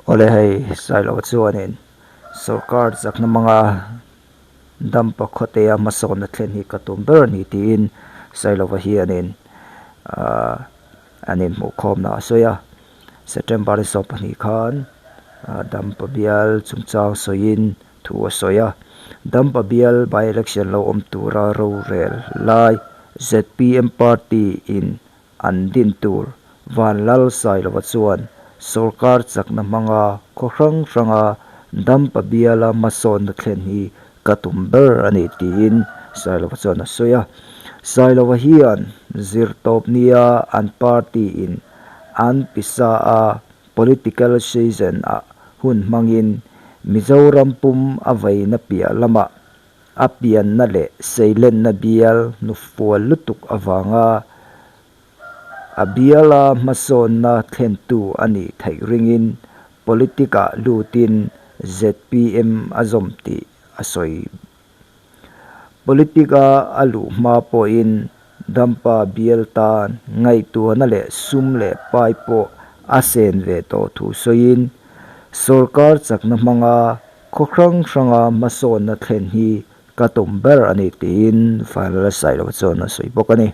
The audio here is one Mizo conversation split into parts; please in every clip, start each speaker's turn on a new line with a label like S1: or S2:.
S1: Awle hei Sailova chuanin sorkar chakna hmanga Dampa khawtea hmasawnna thlen hi ka tum ber a ni tiin Sailova hianin ahh an inhmuhkhawmna a sawi a. September ni 12 khan Dampa bial chungchang sawiin thu a sawi a. Dampa bial by election lo awm tura rorel lai zpm party in an din tur Vanlal Sailova chuan sorkar chakna hmanga khaw hrang hranga Dampa biala hmasawnna thlen hi ka tum ber a ni tiin Sailova chuan a sawi a. Sailova hian zirtawp nia an party in an pisa a political season ah hun hmangin Mizoram pum a veina piah lamah a pianna leh seilenna bial hnufual lutuk avanga a biala hmasawnna thlentu a nih theih ringin politic-ah lutin zpm a zawm tih a sawi. Politic-a a luh hma pawhin Dampa bial tan ngaihtuahna leh sum leh pai pawh a sen ve tawh thu sawiin, Sorkar chakna hmanga khaw hrang hranga hmasawnna thlen hi ka tum ber a ni tiin Vanlal Sailova chuan a sawi bawk a ni.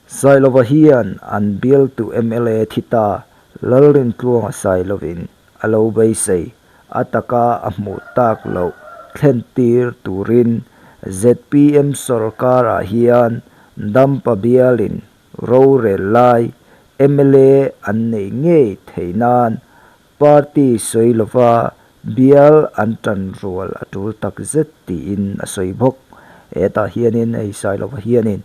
S1: Sailova hian an bialtu mla thi ta Lalrintluanga Sailovin a lo beisei a taka a hmuh tak loh thlentir turin zpm sorkarah hian Dampa bialin rorel lai mla an neih ngei theih nan party sawi lova bial an tan rual a tul tak zet tiin a sawi bawk. Hetah hianin hei Sailova hianin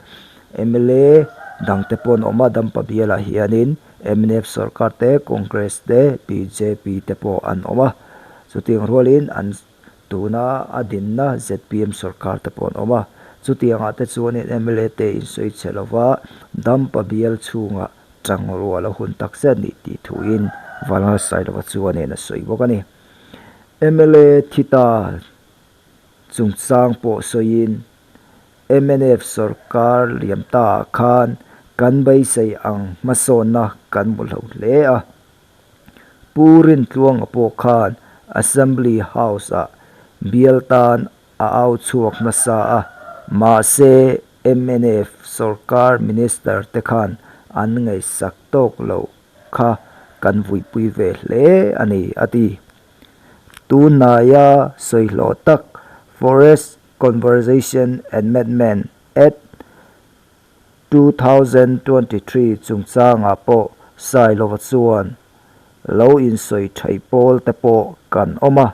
S1: mla dangte pawh an awm a, Dampa bialah hianin mnf sorkar te, Congress te, bjp te pawh an awm a, chutiang rualin an tuna a dinna zpm sorkar te pawh an awm a, chutiangah te chuanin mla te insawi chhe lova Dampa bial chhungah Changrual a hun tak zet nih tih thuin Vanlal Sailova chuanin a sawi bawk a ni. Mla thi ta chungchang pawh sawiin mnf sorkar liam ta ah khan kan beisei ang hmasawnna kan hmu hlo hle a. Pu Rintluanga pawh khan Assembly House ah bial tan a au chhuak nasa a, mahse mnf sorkar minister te khan an ngaihsak tawk loh kha kan vuipui ve hle a ni, a ti. Tunhnaia sawihlawh tak Forest Conversation Amendment Act 2023 chungchangah pawh Sailova chuan lo insawi thaih pawl te pawh kan awm a,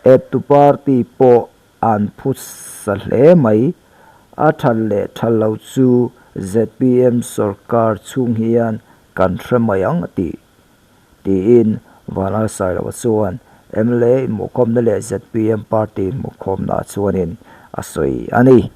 S1: eptu party pawh an phu sa hle mai. A that leh that lo chu zpm sorkar chhung hian kan hre mai ang a ti, tiin Vanlal Sailova chuan mla inhmuhkhawmna leh zpm party inhmuhkhawmnaah chuanin a sawi a ni.